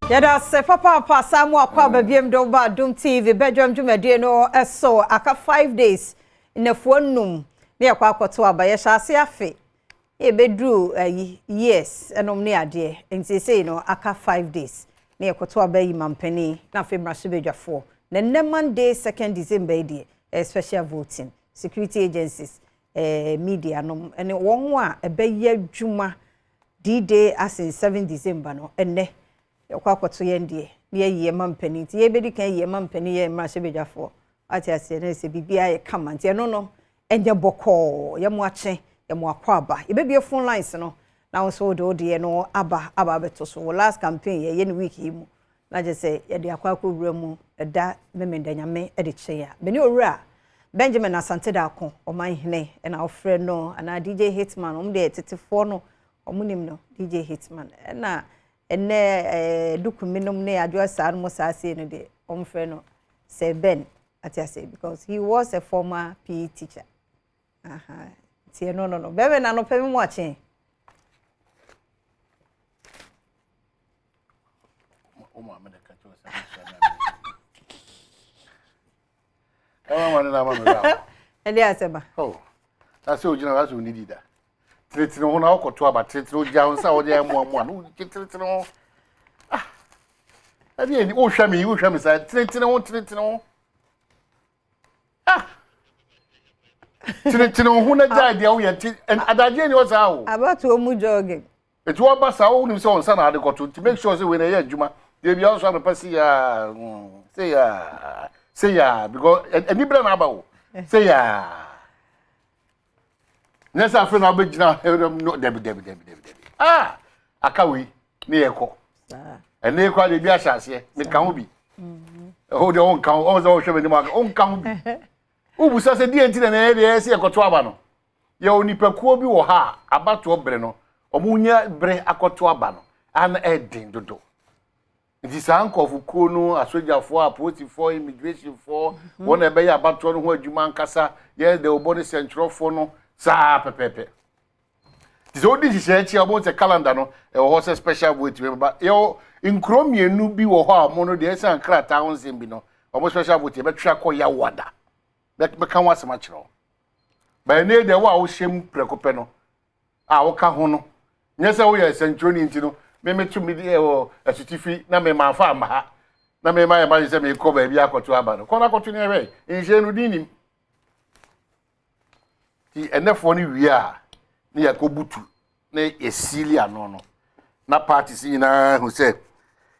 Yɛda ase papaapa saa mu akɔ aba biam de woba Adom TV badwam dwumadie no so. Aka 5 days, nnafua nnum ne yɛkɔ akɔto aba. Yɛhyɛ ase afe na yɛbɛduru ayi years ɛnom ne adeɛ. Nti sei no aka 5 days ne yɛkɔto aba yi mampanin na afei mmarahyɛbadwafoɔ. Na nnɛ Monday 2nd December yi deɛ ɛyɛ special voting. Security agencies, media nom ne wɔn a ɛbɛyɛ adwuma D-Day as in 7 December no ɛnnɛ yɛkɔ akɔto yɛn deɛ na yɛyi yɛn mampanin. Nti yɛbɛdi kan yi yɛn mampanin yɛ mmarahyɛbadwafoɔ. Ate aseɛ na sɛ biribiara yɛ kama nti ɛno no ɛnyɛ bɔkɔɔ. Yɛmo akye, yɛmo akɔ aba. Yɛbɛbie phone lines no na wo nso wode wo deɛ no aba aba abɛto so. Wɔ last campaign yɛyɛ no week yi mu na kyerɛ sɛ yɛde akɔ akɔwura mu ɛda Memenda Nyame de kyɛn a. Mene owura Benjamin Asante Daako, ɔmanhene ɛna wofrɛ no anaa DJ Hitman. Ɔmo deɛ tetefoɔ no ɔmo nim no DJ Hitman. Ɛna ɛnɛ dukumi nom ne adwoa saa no mo saa sei no deɛ ɔmo frɛ no Sir Ben. Ate ase because he was a former PE teacher. Aha. Nti ɛno no no. Bɛrɛ na no pɛ mi mu akye. Ɛde asɛm a. Oh, na sɛ ogyina hɔ asɛ onidi da. Tenetene ho na wokɔto aba tenetene ogya wo nsa a wɔde amoamoa no tenetene ho. Ah, ɛde ɛni wohwɛ me wohwɛ me saa tenetene ho tenetene ho. Ah, tenetene ho na gyae deɛ woyɛ nti adagyeɛ ni hɔ saa o. Abatoɔ mu jogging. Eti wɔba saa wonim sɛ ɔnsa na ade kɔto nti make sure sɛ wei na ɛyɛ adwuma deɛ bia nso anɔpa se yaa se yaa se yaa because ani berɛ na aba o se yaa nyɛ sɛ afei na wobɛgyina no dabi dabi dabi dabi dabi ah aka wei ne yɛkɔ ɛne kora deɛ bi ahyɛ aseɛ meka ho bi ɛhɔ deɛ wonka ho ɔho sɛ wohwɛ m'anim aka wonka ho bi wobusa sɛ deɛ nti na ɛyɛ deɛ ɛsɛ yɛkɔto aba no. Yɛwɔ nnipakuo bi wɔ ha a abatoɔ bere no wɔnya bere akɔto aba no a na ɛyɛ dodo. Nti saa nkurɔfokuo no, asogyafoɔ, apolisifoɔ, immigrationfoɔ, mhm. wɔn na ɛbɛyɛ abatoɔ no ho adwuma ankasa, yɛn de wɔbɔ ne sɛntwerɛfoɔ no saa pɛpɛɛpɛ. Nti sɛ wodi nhyehyɛe akyi a wɔn sɛ calendar no ɛwɔ hɔ sɛ special vote bɛba. Yɛwɔ nkuro mmienu bi wɔ hɔ a wɔn no deɛ ɛsan krataa ho nsɛm bi no wɔn special vote yɛbɛtwe akɔ Yawada. Bɛka ho asɛm akyerɛ wo. But ɛnɛ deɛ wo a wohyɛ mu prɛko pɛ no a woka ho no nyɛ sɛ woyɛ sɛnkyerɛni nti no memeto me deɛ wɔ asutifi na mema afa amma ha na mema yɛ ma sɛ mekɔ baabi akɔto aba no kɔ no akɔto ne ɛhwɛ nhyɛ no din nim nti ɛnɛfoɔ no wie a ne yɛkɔbutu na yɛsiili ano no na parties nyinaa hu sɛ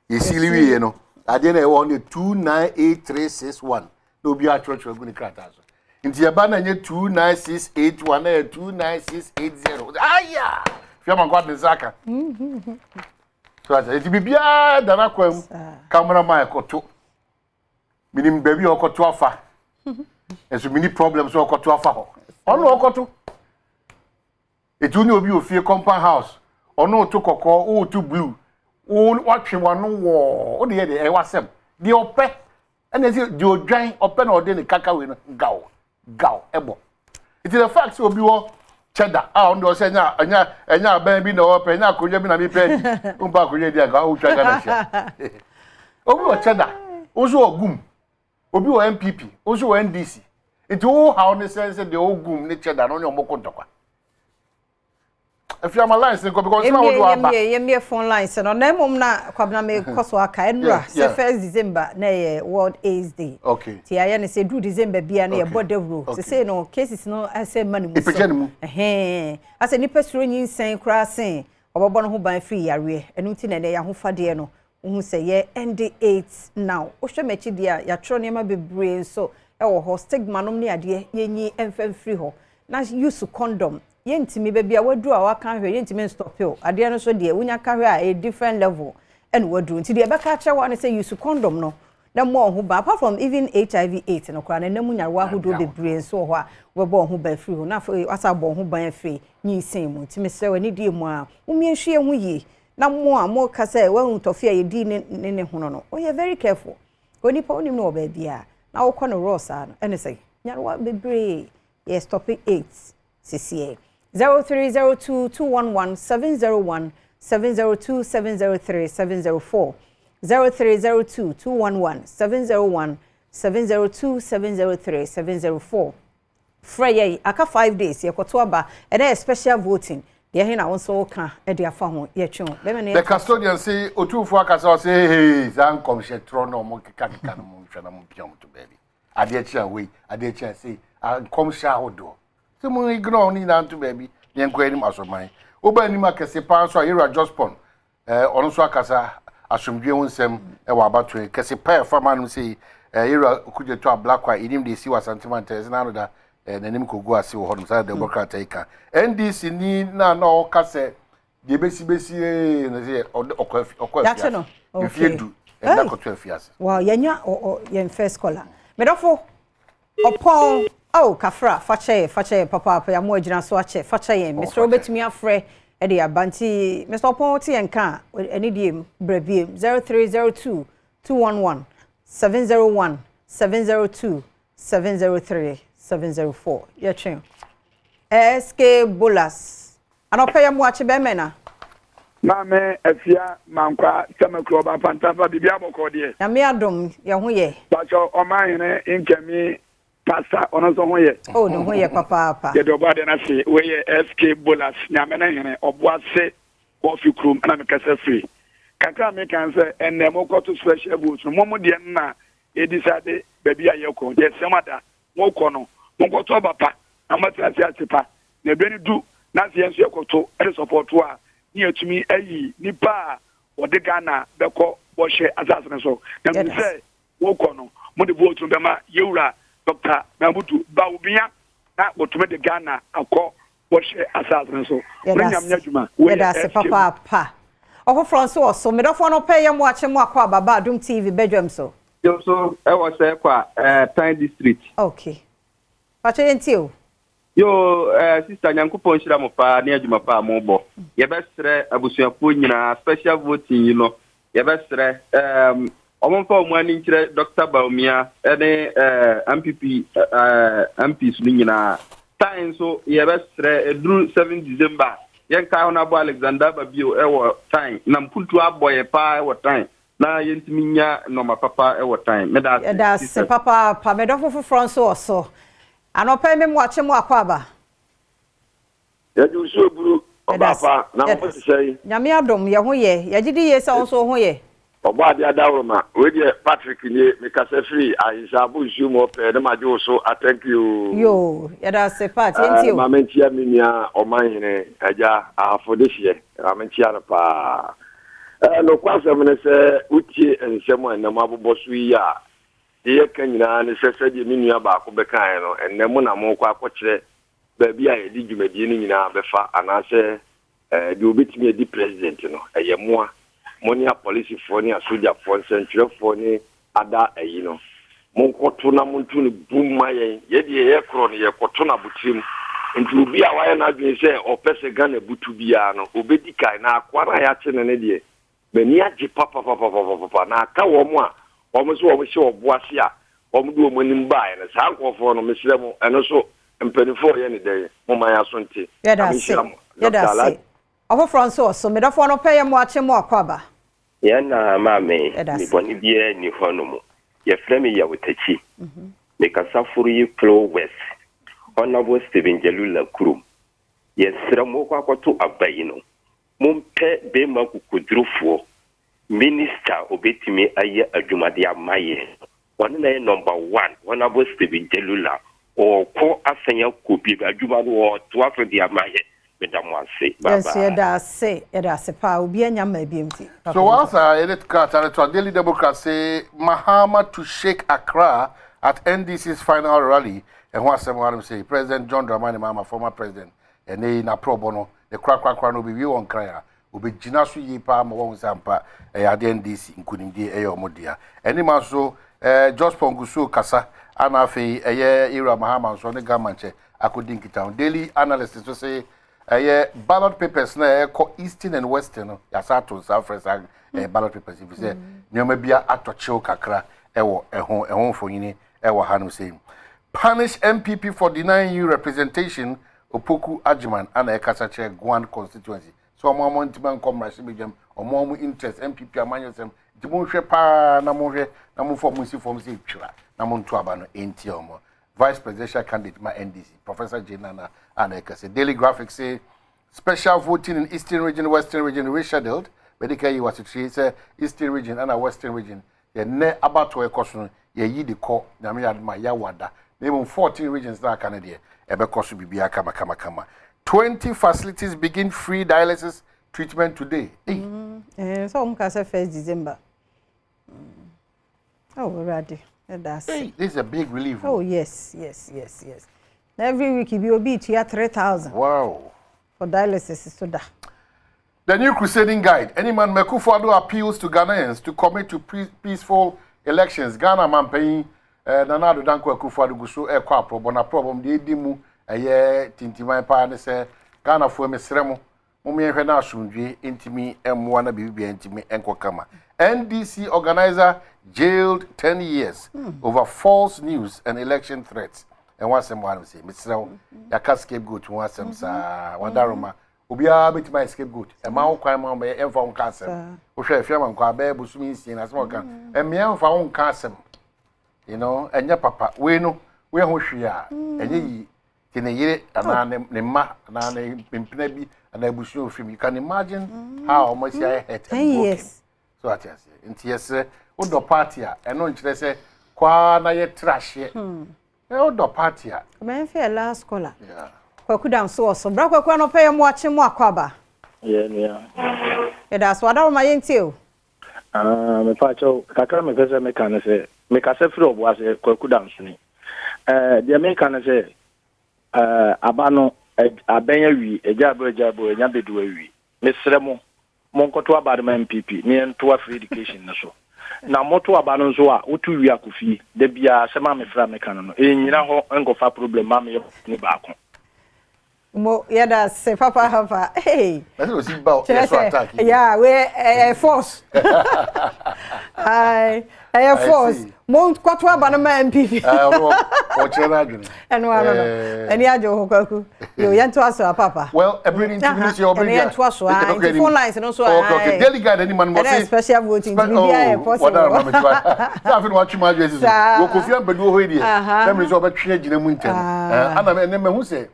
yɛsiili wieɛ no adeɛ na ɛwɔ hɔ no 298361 na obi atwerɛtwerɛ agu ne krataa so nti yɛba na ɛnyɛ 29681 na ɛyɛ 29680 aya fia ma nkɔ ade nsa aka so asɛ nti biribiara da no akwan mu cameraman ɛkɔto menim baabi a ɔkɔto afa nso meni problem sɛ ɔkɔto afa hɔ ɔno ɔkɔto. Eti wo ne obi wɔ fie compound house, ɔno reto kɔkɔɔ, wo reto blue, wo watwe w'ano wɔɔ, wo deɛ deɛ ɛyɛ w'asɛm. Deɛ ɔpɛ, ɛna ɛsɛ deɛ odwan ɔpɛ na ɔde ne kaka wei no gaw gaw ɛbɔ. Eti the fact sɛ obi wɔ cheddar a ɔno deɛ ɔsɛ ɛnyɛ ɛnyɛ ɛnyɛ aban bi na ɔpɛ ɛnyɛ akonnwa bi na mepɛ adi, wompa akonnwa di anka wotwa Ghana hyia. Obi wɔ cheddar, wo nso wɔ gum. Obi wɔ NPP, wo nso wɔ NDC. Nti wo haw ne sɛn sɛ deɛ ɔgum ne kyɛ da no ne ɔmo ko ntɔkwa. Afi ama lines ne nkɔ because na wodo aba. Yɛmmie phone lines no na mmom na Kwabena me kɔ so aka ɛnura sɛ first December na ɛyɛ World AIDS Day. Okay. Ti ayɛ ne sɛ duru December bia na yɛbɔ dawuro. Sesei no cases no ɛsɛ ma ne mu so. Epagya ne mu. Ɛhɛn. Asɛ nipa suro nyinsɛn koraa sen ɔbɛbɔ ne ho ban firi yareɛ. Ɛno nti na ɛnɛ yɛ ahofadeɛ no Wohu sɛ yɛ ɛnde AIDS now. Wohwɛ m'akyi deɛ a, yɛatwerɛ nneɛma bebree nso wɔ hɔ. Stigma nom ne adeɛ, yɛnyi mfa mfiri hɔ. Na use condom. Yɛntumi, baabi a waduru a waka ahwɛ, yɛntumi nstɔpe o. Adeɛ no nso deɛ, wonya ka hwɛ a, ɛyɛ different level ɛna waduru. Nti deɛ yɛbɛka akyerɛ wo ara ne sɛ use condom no na mmɔ wo ho ban. Apart from even HIV AIDS no koraa no, ɛnna mu nyarewa ahodoɔ bebree nso wɔ hɔ a wobɛbɔ wo ho ban afiri ho. Na afei woasan abɔ wo ho ban afiri nyinsɛn mu. Nti mesrɛ wo, anidie mu ara, mommie nhwɛ yɛn ho yie. Na mo a mo ka sɛ wahu tɔfe a yɛdii ne ne ne hono no, ɔyɛ very careful. Onipa wonim no wɔ baabiara na wokɔ no raw saa no, ɛne sɛ nyarewa bebree yɛ stop AIDS sisiɛ. 0302 211 701 702 703 704. 0302 211 701 702 703 704. Frɛ yɛn, aka 5 days yɛkɔto aba, ɛnɛ yɛ special voting. Deɛ he na wo nso woka de afa ho? Yɛtwe wo bɛma no. The Custodian se Otumfoɔ akasa, ɔse hee, saa nkɔmhyɛ torɔ na ɔmo keka keka no, mo nhwɛ na mo mpia ɔmo to baabi. Adeɛ kye a wei, adeɛ kye a sei, nkɔmhyɛ ahodoɔ sɛ mo ignore ne nyinaa nto baabi na yɛnkɔ anim. Asɔman woba anim akɛse paa nso a, yɛwura Jospon, ɔno nso akasa asomdwe ho nsɛm ɛwɔ abatoɔ yi kɛse paa ɛfa ma no sɛ yɛwura Okudzeto Ablakwa ɛnim deɛ ɛsi wɔ Asantema ntɛ ɛsɛ n'ano da n'anim kɔgu ase wɔ hɔnom. Saa Democrat yi ka NDC ni na ɔka sɛ deɛ bɛsi bɛsi ee na sɛ ɔde ɔkɔ Yɛakye no. afiase mfie 10 ɛda kɔtɔ afiase. Wow, yɛnya yɛn first caller. Medɔfo Ɔpɔn, oh, kafra, fakyɛ yɛ, fakyɛ yɛ papaapa. Yɛ mo agyina so akyɛ, fakyɛ yɛn. Mr. Fakyɛ. Wobɛtumi afrɛ ɛde aba nti Mr. Ɔpɔn, te yɛn ka a, ɛne deɛ mu brɛ biem 0302 211 701 702 703 704. Yɛtwe SK Bolas. Anɔpɛ yɛ mo akye, bɛrima na. Maame Afia Mankwa Sɛmɛkuro ɔba Fantafa, biribi abɔkɔ deɛ? Nyame adom, yɛn ho yɛ. Bakyɛ, ɔmanhene nkɛmi pasa, ɔno nso ho yɛ? Oh, ne ho yɛ papaapa. Yɛde ɔbɔ adeɛ no ase. Wei yɛ SK Bolas, Nyame no hene ɔboase wɔfi kurom ɛna mekasa firi kakra a meka sɛ ɛnnɛ mokɔto special vote no, mo deɛ no na ɛdi sa de baabi a yɛkɔ yɛsɛm ada. Mokɔ no, monkɔto aba pa na moatena ase ase pa na ɛberɛ no du na sɛ yɛn nso yɛkɔto ɛde support a, ne yɛtumi ayi nipa a wɔde Ghana bɛkɔ bɔhyɛ asase no so. Na menim sɛ wokɔ no, mode vote no bɛma yɛwura Dr. Mahamudu Bawumia na wɔtumi de Ghana akɔ bɔhyɛ asase no so. Yɛda Wone Nyame ase. adwuma. Wei Yɛda yɛ ase SK. papaapa. Ɔfoforɔ nso wɔ so. Medɔfoɔ no pɛ yɛ mo akye, mo akɔ ababa Adom TV badwam so. Yo, so ɛwɔ sɛ kɔ a Tan District. Okay, pakyɛ, yɛntie o. Yo, sister, Nyankopɔn nhyira mo paa ne adwuma pa a mobɔ. Yɛbɛsrɛ abusuafoɔ nyinaa, special voting yi no, yɛbɛsrɛ ɔmomfa ɔmo ani nkyerɛ Dr. Bawumia ne NPP MPs no nyinaa. Tan nso yɛbɛsrɛ, ɛduru 7 December, yɛnka Honorable Alexander Babio ɛwɔ Tan na mpuntu abɔ yɛ paa ɛwɔ Tan na yɛntumi nya nɔɔma papa ɛwɔ Tan. Meda ase. Yɛda ase sister. papaapa. Medɔfo foforɔ nso wɔ so. Anɔpɛ mi mu akye, mo akɔ aba. Yɛde nsuo buru. Yɛda ase. Ɔbaapa na Yɛda mo te sɛ? Nyame adom, yɛ ho yɛ. Yɛgye di yie sɛ wo nso wo ho yɛ. Ɔbɔ ade adaworoma. Wei deɛ Patrick nie, mekasa firi Ahensaabo nsuo mu ɔpɛ ne magye wo so atɛnk yoo. Yo, yɛda ase, Pat. Yɛntie o. Maame, nkyia me nua ɔmanhene agya Ahafo de hyeɛ, maame nkyia no paa. Nokwasɛm ne sɛ wotie nsɛm a ɛnam abobɔ so yi a, deɛ yɛka nyinaa ne sɛ, sɛdeɛ me nua baako bɛkaeɛ no, ɛnnɛ mo na mokɔ akɔkyerɛ baabi a yɛde dwumadie no nyinaa bɛfa anaasɛ deɛ obɛtumi adi president no, ɛyɛ mmoa mo ne apolisifoɔ ne asogyafoɔ, nsɛntwerɛfoɔ ne ada ayi no, monkɔto na monto no bum ma yɛn. Yɛdeɛ yɛkorɔ no, yɛkɔto no abotirim. Nti obi a wayɛ n'adwene sɛ ɔpɛ sɛ Ghana butu biara no, obɛdi kae na akoa no a yɛakye no ne deɛ m'ani agye papapapapapa na aka wɔn a wɔn nso wɔn hyɛ ɔbo ase a wɔn de wɔn anim baeɛ no, saa nkurɔfoɔ no, mesrɛ mo, ɛno so mpanimfoɔ yɛ ne dɛn, mo man aso nte. Yɛda Nyame ase. nhyira mo. Yɛda Dr. ase. Alhaji. Ɔfoforɔ nso wɔ so. Medɔfoɔ no pɛ yɛ mo akye, mo akɔ aba. Yɛn na maame. Yɛda Me ase. bɔne biara nni hɔ no mu. Yɛfrɛ me Yawotakyi, mekasa foro yi Plo West, Honorable Stephen Jalula kurom. Yɛsrɛ mo, kɔ akɔto aba yi no, mompɛ bɛrima kokodorofoɔ minister a obɛtumi ayɛ adwumade ama yɛn. Ɔno na yɛ number one, Honorable Stephen Jalula. Ɔkɔ asan akɔ bi adwuma no, ɔtoa so de ama yɛ. Meda mo ase. Yɛn nso bye. Yɛda ase, yɛda ase paa. Obi anya mma ebiem ti. So once I edit krataa to Daily Democrat say Mahama to shake Accra at NDC's final rally. Ɛho asɛm wa say President John Dramani Mahama, former president, ɛnɛ yi n'aprɔbɔ no ne korakorakora no obewie wɔn kran a obɛgyina so yie paa ma wɔn nsa mpa ɛyɛ adeɛ NDC nkonimdie ɛyɛ wɔn dea. Ɛnim nso Jospong Gusu kasa ana afei ɛyɛ Ira Mahama nso ne Gama nkyɛ akɔdi nkitaho. Daily Analyst nso say ɛyɛ ballot papers na ɛkɔ Eastern and Western no, yasa ato nsa afrɛ saa ballot papers fi sɛ nneɛma bi atɔ kyew kakra ɛwɔ ɛho mfonyini ɛwɔ ha no sɛ punish NPP for denying you representation. Opoku Agyeman ana ɛkasa kyerɛ Guan constituency sɛ Sɛ ɔmo a ɔmo ntumi ankɔ mmarahyɛbadwam, ɔmo a ɔmo interest NPP amanyɔsɛm nti monhwɛ paa na monhwɛ na momfa ɔmo nsi fam sɛ twira na monto aba no ntia ɔmo. Vice Presidential candidate ma NDC, Professor Jane Nana a na ɛkasa. Daily Graphic say special voting in Eastern Region, Western Region rescheduled. Bɛde ka yi wɔ asetire sɛ Eastern Region ɛna Western Region yɛ nnɛ abatoɔ ɛkɔ so no yɛyi de kɔ Nyame yɛ adom a yɛawa da na mmom 14 regions na aka no deɛ ɛbɛkɔ so biribiara kama kama kama. 20 facilities begin free dialysis treatment today. Hey. Sɛ wɔn ka sɛ 1 December. Oh, Awurade, ɛda ase. Hey, this is a big relief. Oh yes. Na every week bi obi tua 3,000 for dialysis so da. The new crusading guide, any man Akufo-Addo appeals to Ghanaians to commit to peaceful elections. Ghana mampanyin Nana Addo Dankwa Akufo-Addo gu so ɛkɔ aprɔbɔ na aprɔbɔ mu deɛ edi mu ɛyɛ tintiman paa ne sɛ Ghanafoɔ, mesrɛ mo, mo yɛnhwɛ na asomdwe ntumi mmoa na biribi ntumi nkɔ kama. NDC organizer jailed 10 years over false news and election threats. Ɛho asɛm wɔ hanom sɛ mesrɛ wo, yɛaka scapegoat ho asɛm saa wadaroma, obiara bɛtumi ayɛ scapegoat, ɛma wo kwan ma wo bɛyɛ ɛmfa wo nka asɛm. Wohwɛ afia ma nkɔ abɛyɛ bosome 6 na asɛm a ɔka ɛmmea mfa wo nka asɛm, ɛnyɛ papa. Wei no woyɛ ho hwee a ɛnyɛ yie nti ne yere anaa ne mma anaa ne mpena bi anaa abusua ofim, you can imagine how ɔmo asi ayɛ hurt 10 and broken. Years. So ate aseɛ, nti yɛsrɛ, wodɔ party a, ɛno nkyerɛ sɛ kwaa na yɛtra ahyeɛ ɛ wodɔ party a. Ɔbɛn fɛ last caller. Kwaku dam so wɔ so. Bra Kwaku, anɔpɛ yɛ mo akye, mo akɔ aba. Yɛ nua. Yɛda so adaroma, yɛntie o. Ah, mepa kyɛw kakra, mepɛ sɛ meka ne sɛ mekasa firi ɔbo ase, Kwaku Dansone. Deɛ meka ne sɛ aba no abɛn awie, agya abo agya abo anya bɛdu awie. Mesrɛ mo, monkɔto aba no ma NPP ne yɛntoa free education no so. Na moto aba no nso a, woto wie akɔ fie da biara asɛm a mefrɛ a meka no, ɛnyina hɔ nkɔfa problem ma meyɛ ne baako. Mo yɛda se papa papa. Hey. Ɛsɛ osi ba yɛ so attack yi. Yeah, we ɛyɛ force. Aye, ɛyɛ force. Mo kɔto aba no ma NPP. Ah, ɔno ɔkyerɛ n'adwene. Ɛno ano no. Ɛni agye wo ho, Kwaku. Yo, yɛnto aso a papa. Well, ɛbɛrɛ ni ntumi ni sɛ ɔbɛrɛ Ɛno yɛnto aso a nti phone lines no nso. Okay. Daily Guide anim anum. Ɛnɛ special voting nti biribiara yɛ possible. Wɔda ma metua sɛ afei na watwe mu adwene si so wɔ Kofi Ampadu hɔ yi deɛ, na mmiri sɛ ɔbɛtwe agyina mu ntɛm. Ana ɛnɛ mahu sɛ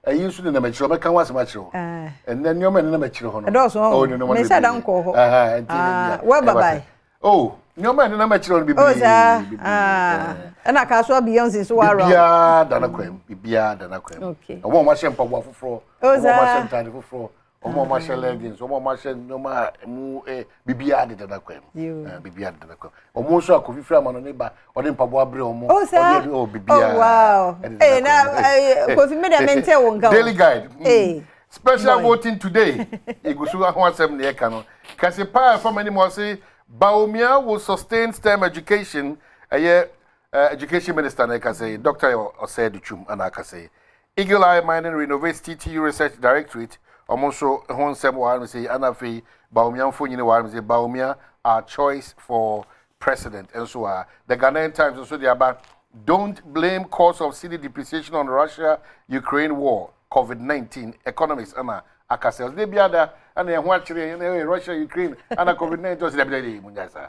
ɛyi nso nenam akyire, ɔbɛka ho asɛm akyerɛ wo. Ɛnɛ nneɛma nenam akyire hɔ no. Ɛdɔɔso hɔ. Oh, nneɛma no Mehyɛ da nkɔɔ hɔ. Aha, nti ne bia. Well, bye bye. Oh, nneɛma nenam akyire hɔ no bebree. Oh, saa. Bebree. Ɛna Kasoa Beyonce nso wɔ around. Biribiara da n'akwan mu, biribiara da n'akwan mu. Ɔmo a ɔmo ahyɛ mpaboa foforɔ, Oh, ɔmo a ɔmo saa. ahyɛ ntaade foforɔ, ɔmo a ɔmo ahyɛ leggings, ɔmo a ɔmo ahyɛ nneɛma a emu biribiara deda n'akwan mu. Yo. Biribiara deda n'akwan mu. Ɔmo nso a Kofi fira ama no ne ba, ɔde mpaboa brɛ ɔmo. Oh, saa. Ɔde oh, biribiara. Oh, wow. Ɛdeda Eh, na n'akwan mu. Kofi, me de mente wo nka o. Daily Guide. Eh. Special Boy. voting today. Egu so ho asɛm na yɛka no. Kɛse paa ɛfam anim, ɔse Bawumia will sustain STEM education. Ɛyɛ education minister na ɛka sɛ Dr. Osei Adutwum ana aka sɛ Eagle Eye Mining renovates TTU Research Directorate. Ɔmo nso ho nsɛm wɔ ha no sɛ ana afei Bawumia mfonini wɔ ha no sɛ Bawumia, our choice for president nso a The Ghanaian Times nso de aba, "Don't blame cause of cedi depreciation on Russia Ukraine war, COVID-19," economics ana aka sɛ ɔsɛ bi ada ana ɛho akyerɛ yɛn ɛyɛ Russia Ukraine ana COVID-19. Ɔsɛ dabi dabi, mu nya saa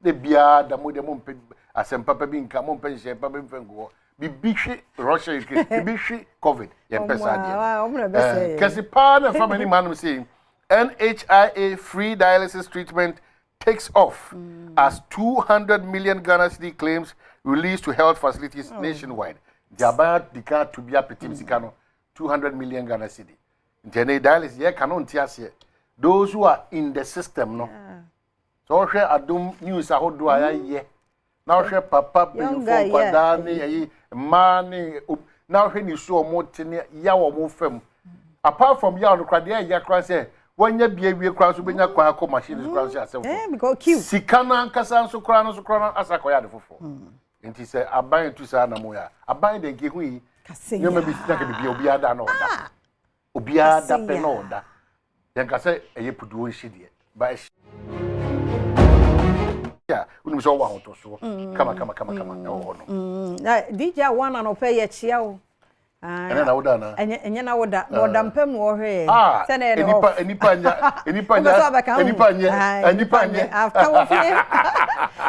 de biara da mo de mo mpɛ asɛm papa bi nka, mo mpɛ nhyɛn papa bi mfɛ ngu hɔ, bibi hwe Russia Ukraine, bibi hwe COVID, yɛn mpɛ saa deɛ. Ɔmo na ɛbɛsɛ yɛn. Kɛse paa na ɛfa m'anim hanom sɛ NHIA free dialysis treatment takes off as 200 million Ghana cedi claims released to health facilities nationwide. Nti aban di kan ato bi apetem sika no 200 million Ghana cedi. Nti ɛnɛ dialysis yɛ ka no nte aseɛ. Those who are in the system no. Sɛ wɔhwɛ Adom News ahodoɔ a yɛayɛ na wɔhwɛ papa Young mpanyinfoɔ guy, yeah. nkwadaa ne ɛyi mmaa ne na wɔhwɛ ne su a wɔn te ne yaw a wɔn fam. Apart from yaw no koraa deɛ, ɛyɛ koraa sɛ wɔanya bi awie koraa nso bɛnya kwan akɔ machine so koraa nso yɛ asɛm Eh, because queue. Sika no ankasa nso koraa no nso koraa no asa akɔyɛ ade foforɔ. Nti sɛ aban tu saa nam yɛ a, aban de nka ehu yi Kase nneɛma bi sika ka bibi, obiara da na ɔda, obiara da pɛ na ɔda. Yɛn ka sɛ ɛyɛ puduo nhye deɛ ba ɛhyɛ a, wonim sɛ ɔwɔ ahotɔsoɔ kama kama kama kama ɛwɔ hɔ no. Na DJ a wɔn anɔpɛ yɛkyia wo. Ɛnɛ na woda anaa? Ɛnyɛ ɛnyɛ na woda na ɔda mpam na ɔhwɛ yɛ. Ah, Sɛ na ɛyɛ nipa off. nipa nya nipa Wopɛ nya sɛ ɔbɛka ho? nipa nyɛ Ah, nipa nyɛ. After wo fie.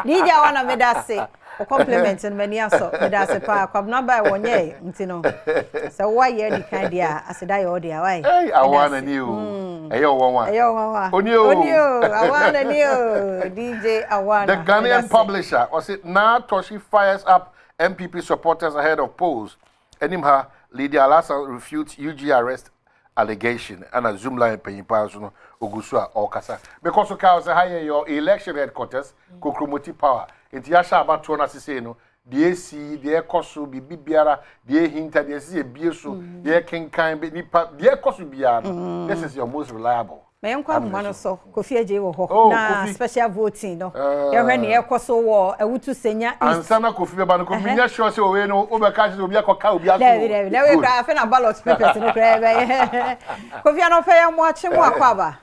DJ Awa na meda ase. Wo compliment no m'ani asɔ. Meda ase paa. Kwabena baa wɔnyɛ nti no. Sɛ woayɛ adi kan deɛ a aseda yɛ wo dea wae. Hey, awa na Meda ase. ni o. Ɛyɛ ɔwanwa. Ɛyɛ ɔwanwa. Oni o. Oni o. Awa na ni o. DJ Awa The na. Meda Ghanaian ase. publisher ɔse Naa Toshi fires up NPP supporters ahead of polls. Anim ha Lydia Alhassan refutes UG arrest allegation. Ɛna Zoomlion panyin paa nso no ogu so a ɔrekasa. Mekɔ so kaa sɛ ha yɛ your election headquarters, Kokromoti Power. Nti yɛahyɛ abatoɔ no ase sei no, deɛ esi, deɛ ɛkɔ so, biribi biara, deɛ ehinta, deɛ ɛsɛ sɛ yɛbie so, deɛ ɛkenkan, nipa, deɛ ɛkɔ so biara no, this is your most reliable. Ma yɛnkɔ ahoma no so. Kofi Agye wɔ hɔ. Oh, Na Kofi. special voting no. Yɛhwɛ nea ɛkɔ so wɔ Awutu Senya East. Ansa na Kofi bɛba no, Kofi nyɛ sure sɛ owei no wobɛka kyerɛ sɛ obi akɔka obi aso. Dabi dabi. Na wei koraa afei na ballot papers no koraa ɛbɛyɛ. Kofi anɔpɛ yɛ mo akye mo akɔ aba.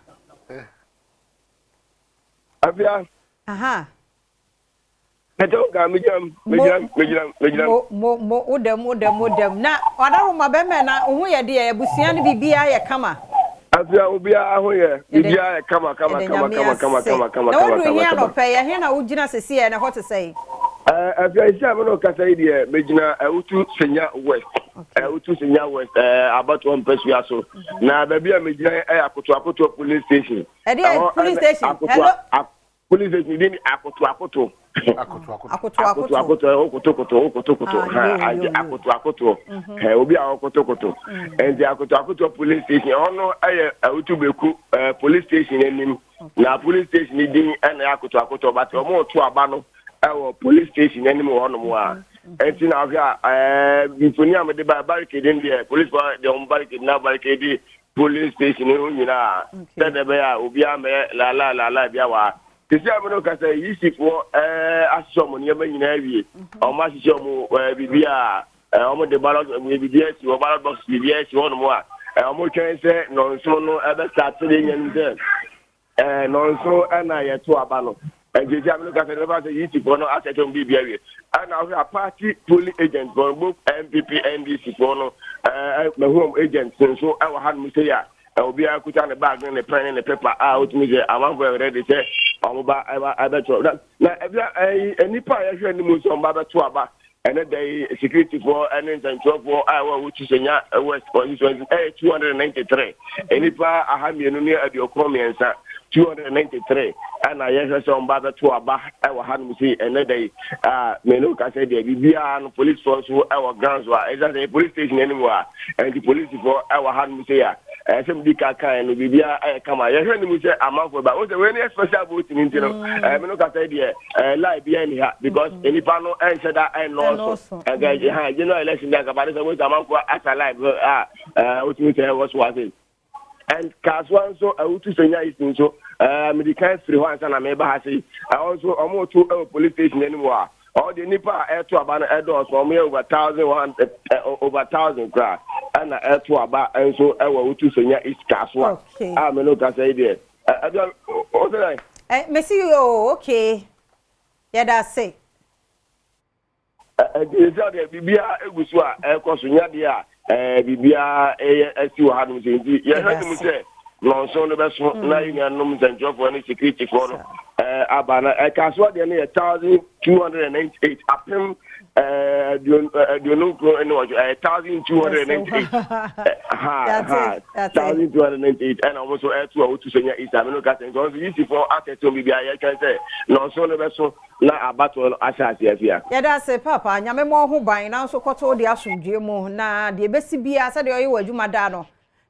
Afia. Aha. Mɛtɛ wo kan megyinam megyinam megyinam megyinam. Mo mo mo wodam wodam wodam na ɔdaroma bɛmɛ na wo ho yɛ deɛ abusua no biribiara yɛ kama. Afia obiara ho yɛ biribiara yɛ kama kama Yɛde kama Nyame kama kama ase. kama kama Na kama woduru kama he kama. anɔpɛ yɛ he na wogyina sesi yɛ na ɛhɔ te sɛ? Ɛɛ Afia esi a me ne wo kasa yi deɛ megyina Awutu Senya West Awutu Senya West ɛɛ abatoɔ mpasua so na baabi a megyina yi ɛyɛ Akoto Akoto police station. Ɛdeɛ Ɛhɔ police ɛne station. Akoto Hello. a police station din akoto akoto. Akoto akoto. Akoto akoto akoto. akoto okoto koto okoto koto Ah, ha yo yo agye yo. akoto akoto ɛ obi a ɔkoto koto nti akoto akoto police station ɛhɔ no ɛyɛ Awutu Beku ɛɛ police station anim na police station ni din ɛna ɛyɛ akoto akoto but wɔn reto aba no ɛwɔ police station anim wɔ hɔnom a nti na ahwɛ a ɛɛ mfoni a mede ba barricade no deɛ police fo deɛ wɔn barricade na barricade police station no nyinaa sɛdeɛ ɛbɛyɛ a obiara mɛyɛ laalaa laalaa bi awa sisi a mene kasa yisifoɔ ɛɛ ahyehyɛ wɔn nneɛma nyinaa awie wɔn ahyehyɛ wɔn ɛɛ biribi a ɛɛ wɔn de ballot biribi asi hɔ ballot box biribi asi hɔ nom a ɛɛ wɔn twɛn sɛ nɔnson no ɛbɛ start de nyɛ no sɛ ɛɛ nɔnson ɛna yɛto aba no nti sisi a mene kasa ɛbɛfa sɛ yisifoɔ no asɛkyɛ wɔn biribi awie ɛna ahwɛ a party polling agent foɔ no both NPP NDC foɔ no ɛɛ mɛhu wɔn agent nso ɛwɔ ha nom sɛ yɛ a obiara kuta ne bag ne ne pen ne ne paper a otumi sɛ amanfoɔ yɛ ready sɛ ɔmo ba ɛba ɛbɛtɔ na na ɛbia ɛyi nipa a yɛhwɛ anim nso ɔmo ba bɛto aba ɛne da yi security foɔ ɛne nsɛntwerɛfoɔ a ɛwɔ Awutu Senya West constituency ɛyɛ 293 nipa 293, 293 ɛna yɛhwɛ sɛ ɔmo ba bɛto aba ɛwɔ hanom si ɛnɛ da yi a mene kasa deɛ biribiara no policefoɔ nso ɛwɔ ground so a ɛsiane sɛ police station anim hɔ a ɛnti policefoɔ ɛwɔ hanom si a ɛsɛ sɛ medi ka kan no biribiara ɛyɛ kama yɛhwɛ anim sɛ amanfoɔ ba wo sɛ wei ne yɛ special vote no nti no mene kasa deɛ line biara ni ha because nipa no ɛnhyɛ da ɛnnɔɔso ɛnka ha general election bi ankaba ne sɛ wo sɛ amanfoɔ asa line a wotumi sɛ ɛwɔ so ase and Kasoa nso Awutu Senya East nso mede kan firi hɔ ansa na meba ha sei ɛhɔ nso ɔmo to ɛwɔ police station anim hɔ a ɔde nipa a ɛto aba no ɛdɔɔso ɔmo yɛ over thousand one over thousand koraa ɛna ɛto aba nso ɛwɔ Awutu Senya East Kasoa a mene kasa yi deɛ ɛbi o sɛ dɛ. Mesi o okay yɛda ase. Ɛdi deɛ biribiara egu so a ɛkɔ so nyadeɛ a biribiara ɛyɛ ɛsi wɔ hanom sɛ nti yɛhwɛ ne mu sɛ nɔnson no bɛso na yɛn nuanom nsɛntwerɛfoɔ ne securityfoɔ no aba na ɛka deɛ no yɛ 1,298 89 ne wɔtwe 1,298 ha ha 1,298 ɛna wɔn nso ɛto a wotu Senya East amino kasa nti wɔn nso yisifoɔ asɛte wɔn biribiara yɛtwɛn sɛ nɔnson no bɛso na abatoɔ no ahyɛ ase afia. Yɛda ase papa nyame ma ho ban nanso kɔtɔ de asomdwe mu na deɛ ɛbɛsi biara sɛdeɛ ɔyɛ wɔ adwuma da no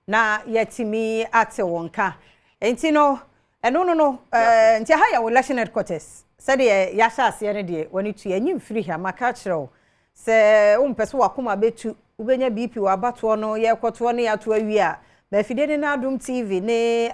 na yɛtumi ate wɔn ka nti no ɛno no nti ha yɛ wɔ election headquarters sɛdeɛ yɛahyɛ aseɛ no deɛ wɔne tu yɛnyi mfiri ha maka kyerɛ wo sɛ wompɛ sɛ wakoma bɛtu wobɛnya BP wɔ abatoɔ no yɛkɔtoɔ ne yɛato awie a maafidie ne no Adom TV ne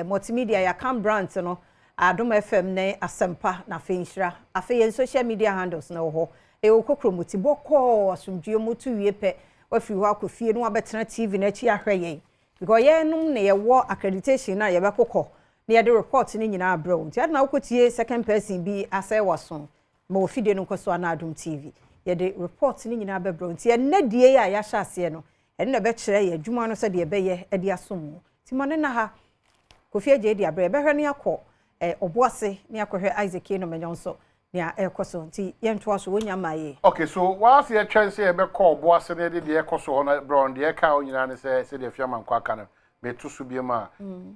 multimedia yɛakam brand no Adom FM ne Asɛmpa na afei Nhyira afei yɛn social media handles na wɔ hɔ ɛyɛ Kokromoti bɔkɔɔ asomdwie mu to wie pɛ wafiri hɔ akɔ fie na wabɛtena TV n'akyi ahwɛ yɛn because yɛnom na yɛwɔ accreditation na yɛbɛkokɔ na yɛde report no nyinaa abrɛ wo nti ade na wokɔtie second person bi asɛ waso ma wɔ fidie no nkɔ so ana Adom TV. Yɛde report no nyinaa bɛbrɛ wo. Nti ɛnnɛ die yi a yɛahyɛ aseɛ no, ɛno na ɛbɛkyerɛ yɛn adwuma no sɛdeɛ ɛbɛyɛ de asom wo. Nti ma no nna ha. Kofi Adjei di abrɛ. Yɛbɛhwɛ ne akɔ eh, Ɔboase ne akɔhwɛ Isaac Enom Ɛnyɔnso nea ɛrekɔ so. Nti yɛntoa so, wɔnnya mmaa yie. Okay, so whilst yɛtwɛn sɛ yɛbɛkɔ Ɔboase na yɛde deɛ ɛrekɔ so hɔ no brɛ wɔn, deɛ ɛka hɔ nyinaa ne sɛ sɛdeɛ Afiamankwaa aka no, meto so biom a,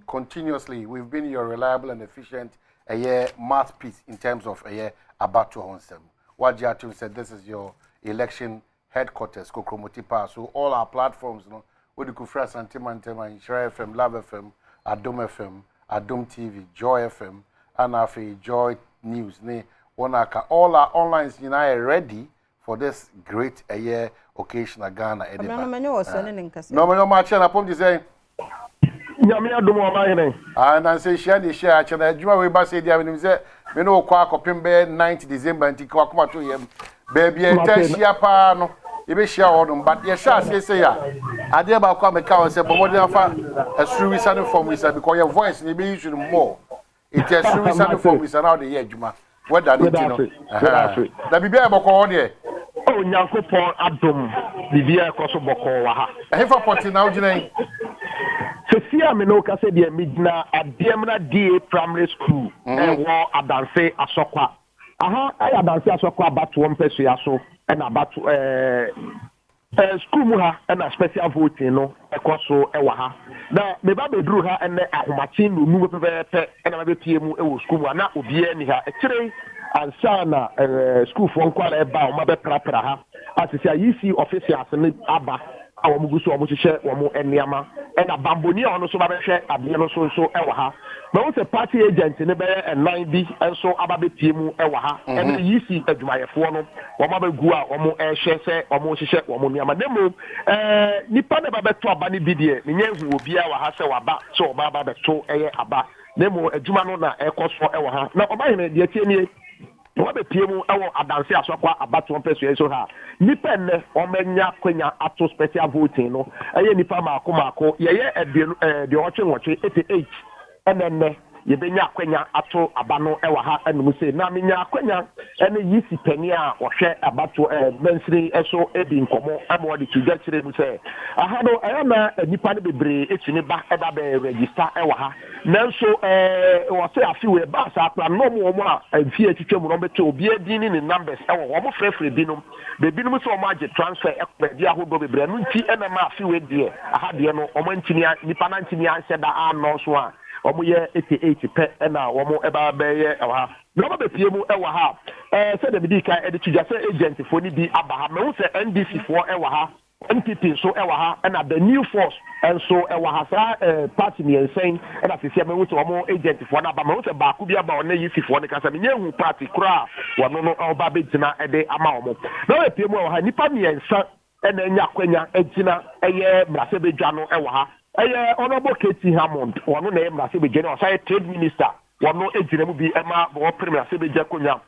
continuously we've been your reliable and efficient ɛyɛ mouthpiece in terms of ɛyɛ abatoɔ ho nsɛm. Wagye atom sɛ this is your election headquarters, Kokromoti paa. So all our platforms no, wode kofiri Asante Mantam a, Nhyira FM, Love FM, Adom FM, Adom TV, Joy FM, ana afei Joy News ne wɔn a aka. All our onlines nyinaa yɛ ready for this great ɛyɛ occasion a Ghana ɛde ba. Ɔmena no mɛnyɛ wɔ so ne ne nkasa. Na ɔmena ɔmo akyɛ na pɔm te sɛn. Nyame adom ɔma hene. Ah nansa ehyia na ehyia akyɛ na adwuma wei ba sɛ di a menim sɛ me ne wo kɔ akɔpem bɛyɛ 9th December nti ka wakoma to yam. Baabi a yɛtaa hyia paa no yɛbɛhyia wɔ hɔnom but yɛhyɛ aseɛ sei a adeɛ baako a meka wɔn sɛ bɔ mmɔden afa ɛsoro wisa ne fam wisa because yɛ voice no yɛbɛyi so no more. Nti ɛsoro wisa ne fam wisa na wode yɛ adwuma weather no nti no na biribiara yɛ bɔkɔɔ hɔ deɛ. Oh Nyankopɔn adom biribiara ɛkɔ so bɔkɔɔ wɔ ha. Ɛhefa pɔte na wogyina yi? Sɛsi a me ne wo kasa deɛ megyina Adeɛmena DA Primary School ɛwɔ Adanse Asɔkwa. Aha ɛyɛ Adanse Asɔkwa abatoɔ mpɛsua so ɛna abato ɛɛ. Sukuu mu ha na special voting no kɔ so wɔ ha. Na me ba bɛduruu ha ɛnnɛ ahomakye nnɔnnum pɛpɛɛpɛ na mabɛpue mu wɔ sukuu mu ha. Na obiara nni ha. Akyire yi ansa na sukuufoɔ nkwadaa reba a wɔabɛprapra ha a seesei a EC officials no aba a wɔgu so a wɔhyehyɛ wɔn nneɛma. Ɛna bambɔni a ɔno nso ba bɛhwɛ adeɛ no so nso wɔ ha. Mahu sɛ party agent no bɛyɛ nnan bi nso aba bɛpue mu wɔ ha ɛne EC adwumayɛfoɔ no. Wɔn abɛgu a wɔrehwɛ sɛ wɔrehyehyɛ wɔn nneɛma. Na mmom, nnipa na ɛba bɛto aba no bi deɛ, mennya nhuu obiara wɔ ha sɛ waba sɛ ɔba aba abɛto ɛyɛ aba. Na mmom adwuma no na ɛrekɔ soɔ wɔ ha. Na ɔbahene, deɛ ɛteɛ nie, wɔabɛpue mu wɔ Adanse Asɔkwa abatoɔ mpɛsoa yi so ha a, nnipa nnɛ wɔanya akwanya ato special voting no, ɛyɛ nnipa mmaako mmaako, yɛyɛ aduonu, aduɔwɔtwe nwɔtwe, 88. Ɛna ɛnnɛ yɛbɛnya akwanya ato aba no wɔ ha nom sei. Na menya akwanya ne Yisi panin a ɔhwɛ abatoɔ ɛɛ mansini so di nkɔmmɔ ma ɔde to dwa kyerɛ mu sɛ aha no ɛyɛ na nnipa no bebree tumi ba ba bɛ register wɔ ha. Nanso ɛɛ wɔsɛ afe wei ɛbaa saa koraa no na wɔn wɔn a mfie atwitwa mu no wɔbɛto obiara din ne ne numbers wɔ hɔ. Wɔfrɛfrɛ binom. Ebinom nso wɔn agye transfer kɔ baabi ahodoɔ bebree ɛno nti na ɛma afe wei deɛ aha deɛ no wɔn antumi a nnipa no antumi anhyɛ da annɔɔso a wɔn yɛ 88 pɛ na wɔn ba bɛyɛ wɔ ha na wɔn abɛpie mu wɔ ha ɛɛ sɛdeɛ medii kan de to dwa sɛ agent foɔ no bi aba ha mahu sɛ NDC foɔ wɔ ha NPP nso wɔ ha ɛna the new force nso wɔ ha saa eh, party mmiɛnsa yi ɛna sisi a mahu sɛ wɔn agent foɔ no aba mahu sɛ baako bi aba ɔne yisi foɔ no kasa menyɛ hu party koraa wɔno no ɔba bɛgyina ɛde ama wɔn na wɔapue mu wɔ ha nnipa mmiɛnsa ɛna anya akwanya agyina ɛyɛ mmarahyɛbadwa no ɛwɔ ha ɛyɛ Honourable KT Hammond wɔno na ɛyɛ mmarahyɛbadwa no ɔsan yɛ trade minister wɔno gyina mu bi ɛma wɔpere mmarahyɛbadwa akonnwa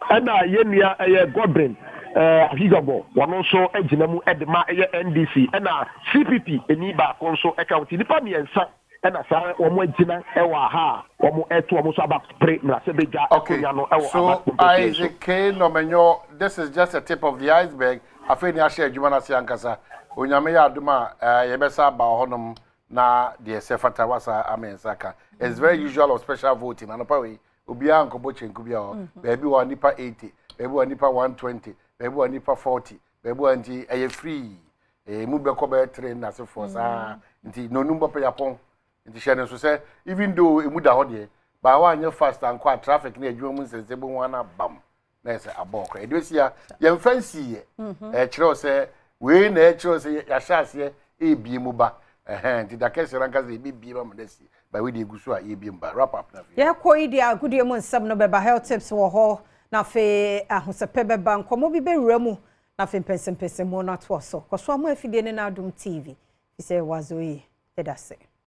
Ɛna yɛn nua ɛyɛ Godwin eh, Ahigagor, wɔno nso gyina mu de ma ɛyɛ NDC, ɛna CPP ni baako nso ɛka ho. Nti nnipa mmiɛnsa ɛna saa wɔn agyina ɛwɔ aha a wɔn ɛto wɔn nso aba pere mmarahyɛbadwa Okay, akonnwa no ɛwɔ so abatoɔ mpɛsoa yi so. Isaac K. Nomenyo, this is just a tip of the iceberg. Afei ni ahyɛ adwuma no ase ankasa. Onyame yɛ adom a, eh, yɛbɛsa aba hɔnom na deɛ ɛsɛ fata wasa ama yɛn nsa aka. It's very usual of special voting. Anɔpa wei, Obiara nkɔbɔ kyenku biara hɔ. Baabi wɔ hɔ nnipa 80, baabi wɔ hɔ nnipa 120, baabi wɔ hɔ nnipa 40, baabi wɔ hɔ nti ɛyɛ free. Emu bɛkɔ bɛyɛ tere nnasefoɔ saa nti nonum bɔpɛ yapɔn. Nti hyɛ no nso sɛ even though emu da hɔ deɛ, baa woanyɛ fast ankɔ a traffic ne adwuma mu nsɛnsɛm bɛhu ana bam. na ɛsɛ abɔ ɔkora ɛde bɛsi a yɛmfa nsiiɛ mhm. ɛkyerɛ sɛ wei na ɛkyerɛ sɛ yɛahyɛ aseɛ ɛrebie mu ba ɛhɛn nti da kɛseɛ no ankasa yɛbɛbie ma no asi ba wei deɛ ɛgu so a yɛbie mu ba wrap up na afei yɛkɔ yi deɛ agodie mu nsɛm no bɛba health tips wɔ hɔ na afei ahosɛpɛ bɛba nkɔmmɔ bi bɛwura mu na afei mpɛnsɛmpɛnsɛmu no atoa so kɔ so ama afidie ne no adom tv fi sɛ wazo yi yɛda se.